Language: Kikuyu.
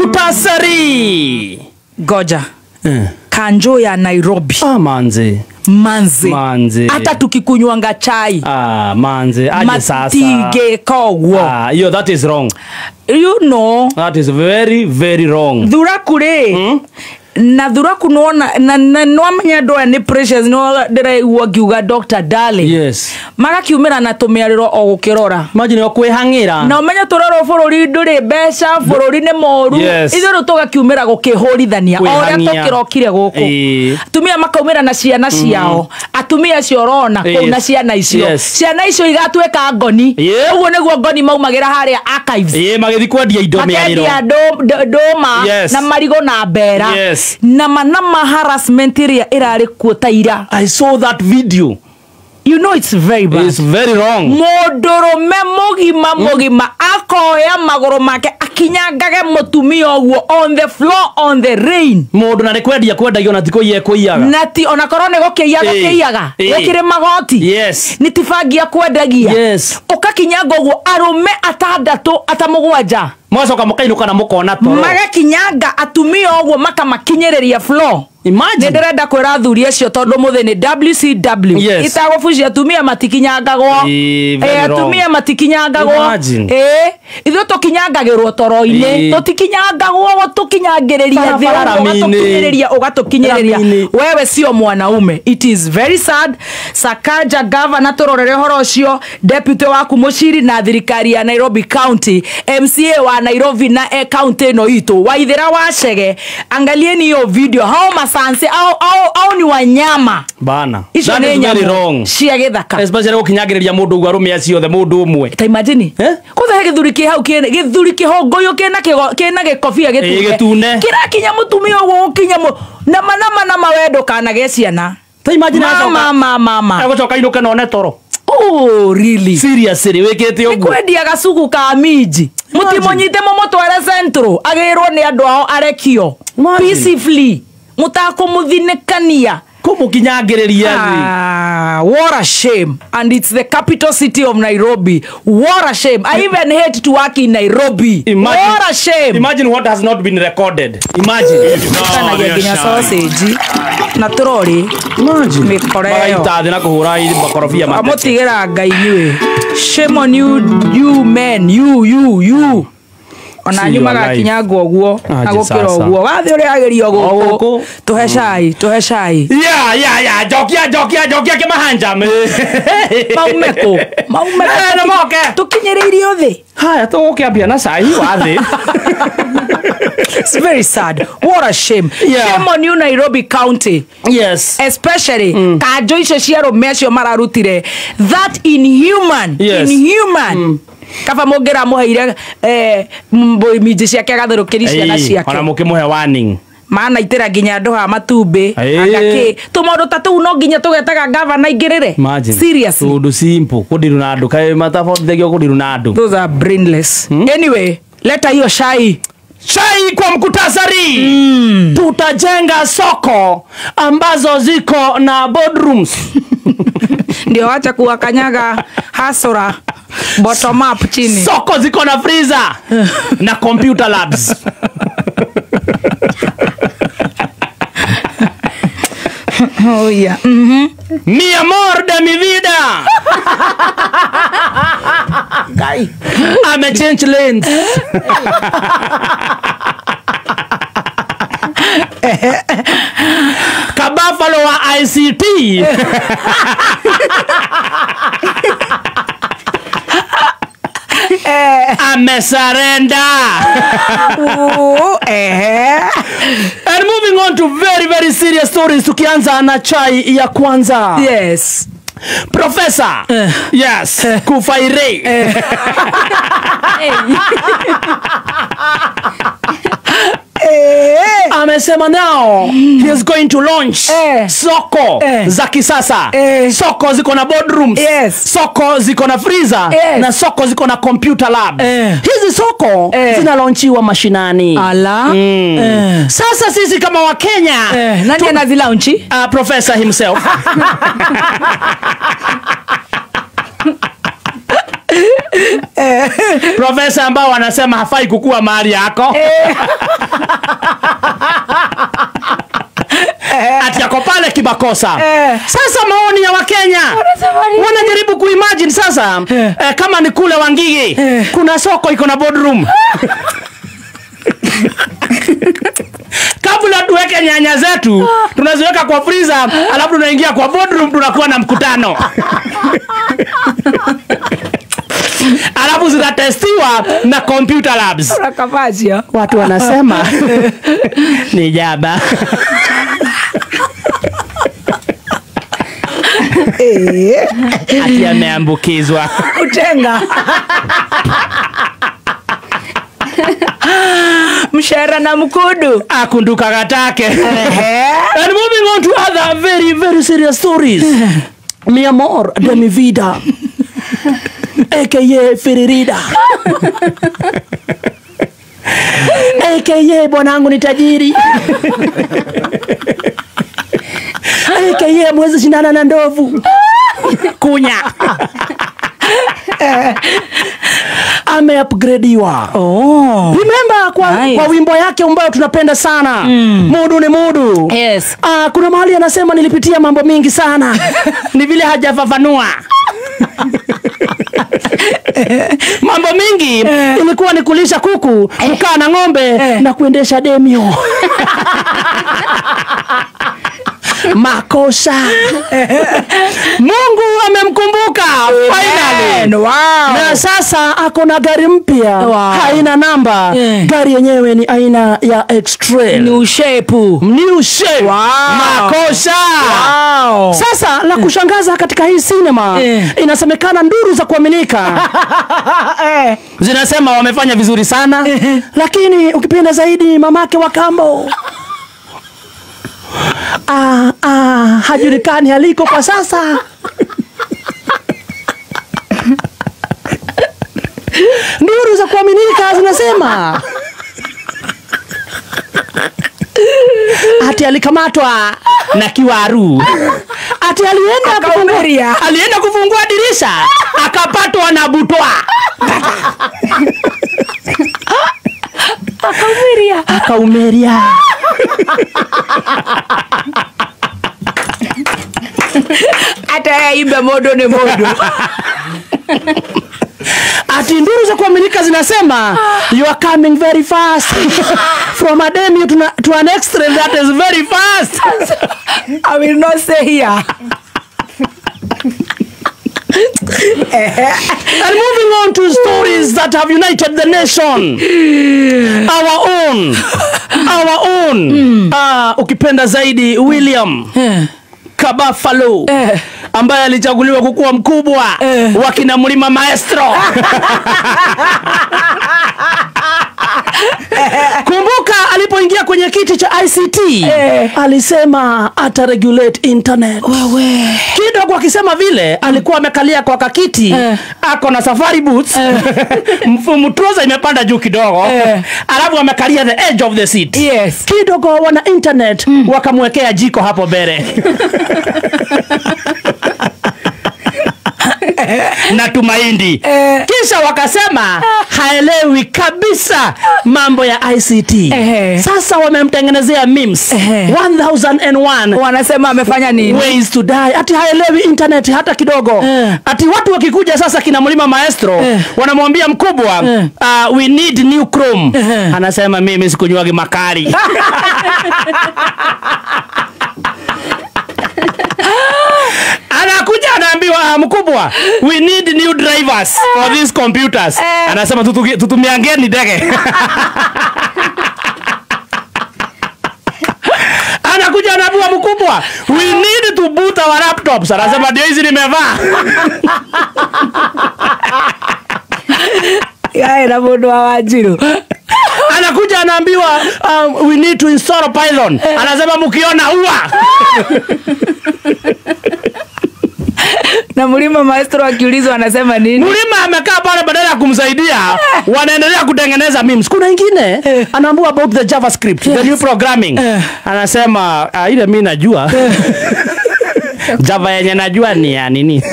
Mkutasari. Goja. Kanjo ya Nairobi. Ah, manze. Manze. Manze. Hata tukikunywanga chai. Ah, manze. Aje sasa. Matige kogwo. Ah, yo, that is wrong. You know. That is very, very wrong. Thuraku rĩ. Na thuraku nona na nwamenya andũ aya nĩ precious no ndĩraigua ngiuga Dr. Darling. Yes. Magakiumĩra na tũmĩarĩro o gũkĩrora. Imagine o kwĩhang'ĩra. Na ũmenye tũrorwo bũrũri ndũrĩ mbeca, bũrũri nĩ moru. Yes. Ithuĩ rĩu tũgakiumĩra gũkĩhũrithania o ũrĩa Kwĩhang'ia. tũkĩrokire gũkũ. Ĩĩ. Atumia makaumĩra na ciana ciao. Atumia acio ũrona kũu na ciana icio. Yes. Ciana icio igatuĩka ngoni. Yeah. Ũguo nĩguo ngoni maumagĩra harĩa archives. Ĩĩ, magĩthiĩ kwendia indo mĩarĩro. Makendia ndũma Yes. na marigũ na mbera. Yes. Na manama harassment ĩrĩa ĩrarĩ kuo ta ira. I saw that video. You know it's very bad. It's very wrong. Mũndũrũme mũgima mũgima akoya magũrũ make akinyangage mũtumia ũguo on the floor on the rain. Mũndũ na nĩ kwendia kwendagio na ti kũiya ekũiyaga. Na ti onakorwo nĩ gũkĩiya gũkĩiyaga. Gũkĩrĩ magoti. Yes. Nĩ ti bangi akwendagia. Yes. Ũkakinyanga ũguo arũme atandatũ ata mũgwanja. Mwacoka mũkainũka na mũkona toro. Magakinyanga atumia ũguo makamakinyĩrĩria floor. Imagine. Nĩ ndĩrenda kwĩra athuri acio tondũ mũthĩ nĩ WCW. Yes. Itagũbucia atumia matikinyangagwo. Very wrong. Atumia matikinyangagwo. Imagine. Ithuĩ tũkinyangagĩrwo toro-inĩ. Tũtikinyangagwo tũkinyangĩrĩria thĩ Barabara ũgatũkinyĩrĩria ũgatũkinyĩrĩria. Ramini. Wewe sio mwanaume. It is very sad. Sakaja governor tũrorere ũhoro ũcio, deputy waku Mũciri na thirikari ya Nairobi County, MCA wa Nairobi na county ĩno itũ Waithĩra wa Chege. Angalieni hiyo video. Hao masanse au ni wanyama. Bana. Icio That nĩ is very nyamũ wrong. cia gĩthaka. Especially gũkinyangĩrĩria mũndũ ũguo arũme acio othe mũndũ ũmwe. Ta imagine. Eh? Kwanza he gĩthuri kĩ hau kĩna gĩthuri kĩhongoyũ kĩna kĩna gĩkobia gĩtune. Gĩtune. Kĩrakinya mũtumia ũguo gũkinya nama nama nama we ndũkanagĩe ciana. Ta imagine Mama, mama, mama. Agũcoka inũke na one toro. Oh, really? Seriously, wĩkĩte ũguo. Nĩ kwendia gacugu ka minji. Mũtimũnyite mũmũtware Central, agĩrwo nĩ andũ ao arekio. Imagine. Peacefully. Mũtakũmũthinĩkania. Kũmũkinyangĩrĩria thĩ. Ah, what a shame. And it's the capital city of Nairobi. What a shame. I even hate to work in Nairobi. Imagine, what a shame. Imagine what has not been recorded. Imagine. Tũkanagia nginya sausage na troli. Imagine. Mĩkora ĩyo. Magaita thĩ na kũhũra makorobia mateke. Amũtigĩra Ngai inyuĩ. Shame on you, you men, you, you, you. Ona See anyu your life. magakinyangwo ũguo na Aje gũkĩra sasa. ũguo. Wathiĩ ũrĩa agerio O gũkũ. gũkũ. Tũhe cai, tũhe cai. Yeah, yeah, yeah. Njokia, njokia, njokia kĩmahanja. Maume kũ? Maume kũ? Nĩ moke. Tũkinyĩrĩirio thĩ. Haya, tũgũkĩambia na cai wa thĩ. It's very sad. What a shame. Yeah. Shame on you, Nairobi County. Yes. Especially kanjo icio cia arũme acio mararutire. That inhuman. Yes. Inhuman. Kaba mũngĩramũheire minji ciake agatherũkĩria ciana ciake. Ona mũkĩmũhe warning. Manaitĩra nginya andũ ha matumbĩ. Ĩĩ. Anga kĩ. Tũmaũndũ ta tũu no nginya tũgetaga gavana aingĩrĩre. Imagine. Seriously. Tũndũ simple. Kũndiru na andũ. Kaĩ matabotithagio kũndiru na andũ. Those are brainless. Anyway, leta hiyo chai. Chai kwa mkutasari. Tutajenga soko ambazo ziko na boardrooms. Ndio wacha kuwakanyaga hasora bottom up chini. Soko ziko na freezer na computer labs. Oh yeah. Mi amor de mi vida. Guy. Ame change lanes. Kabafalo wa ICT. Amesarenda. And moving on to very, very serious stories. Tukianza na chai ya kwanza. Yes. Professor. Yes. Kufaire. Amesema now he is going to launch soko za kisasa. Soko ziko na boardrooms. Yes. Soko ziko na freezer. Yes. Na soko ziko na computer lab. Hizi soko zinalaunchiwa mashinani. Ala. Sasa sisi kama wa Kenya. Nani anazilaunchi? Professor himself. Profesa ambao wanasema hafai kukua mahali yako. Ati ako pale kimakosa. Sasa maoni ya Wakenya wanajaribu kuimagine sasa, kama ni kule Wangigi kuna soko iko na boardroom. Kabla tuweke nyanya zetu tunaziweka kwa freezer, alafu tunaingia kwa boardroom tunakuwa na mkutano. Alafu zinatestiwa na computer labs. Watu wanasema ni jaba. Ati ameambukizwa. Utenga. Mshahara na mkudu. Akunduka gatake. And moving on to other very, very serious stories. Mi amor de mi vida, AKA Firirida, AKA bwanangu ni tajiri, AKA mwezi shindana na ndovu kunya. Ame-upgradiwa. Oh. Remember kwa, Nice. kwa wimbo yake ambayo tunapenda sana, Mudu ni Mudu. Yes. Kuna mahali anasema nilipitia mambo mingi sana. Ni vile hajafafanua. Mambo mingi ilikuwa ni kulisha kuku, kukaa na ng'ombe na kuendesha demio. Makosa. Mungu amemkumbuka finally. Wow. Na sasa ako na gari mpya. Wow. Haina namba. Gari yenyewe ni aina ya X-Trail. New shape. New shape. Wow. Makosa. Wow. Sasa la kushangaza katika hii cinema, inasemekana nduru za kuaminika zinasema wamefanya vizuri sana, lakini ukipenda zaidi mamake wa kambo hajulikani aliko kwa sasa. Nduru za kuaminika zinasema ati alikamatwa na kiwaru. Ati alienda kufungua dirisha akapatwa na butwa. Akaumeria. Ata imbe modo ni modo. Ati nduru za kuaminika zinasema you are coming very fast. From a demi to an extreme that is very fast. I will not say here. And moving on to stories that have united the nation. Our own. Our own. Ukipenda zaidi William Kabafalo, ambaye alichaguliwa kukuwa mkubwa wa kina Mlima Maestro. Kumbuka alipoingia kwenye kiti cha ICT, alisema ata regulate internet. Wewe. Kidogo akisema vile alikuwa amekalia kwa kakiti, ako na safari boots, mfumo trouser imepanda juu kidogo, alafu amekalia the edge of the seat. Yes. Kidogo wana internet wakamwekea jiko hapo mbele. Na tumaindi. Kisha wakasema haelewi kabisa mambo ya ICT. Sasa wamemtengenezea memes 1001. Wanasema amefanya nini? Ways to die. Ati haelewi internet hata kidogo. Ati watu wakikuja sasa kina Mlima Maestro wanamwambia mkubwa, we need new Chrome. Anasema mimi sikunywagi makali. Anakuja anaambiwa mkubwa, we need new drivers for these computers. Anasema tutumiangeni ndege. Anakuja anaambiwa mkubwa, we need to boot our laptops. Anasema ndio hizi nimevaa. Yae na mundu wa Wanjiru. Anakuja anaambiwa we need to install Python. Anasema mkiona ua. Na Mlima Maestro akiulizwa anasema nini? Mlima amekaa pale, badala ya kumsaidia wanaendelea kutengeneza memes. Kuna ingine anaambiwa about the JavaScript, the new programming. Anasema ile mimi najua. Java yenye najua ni ya nini?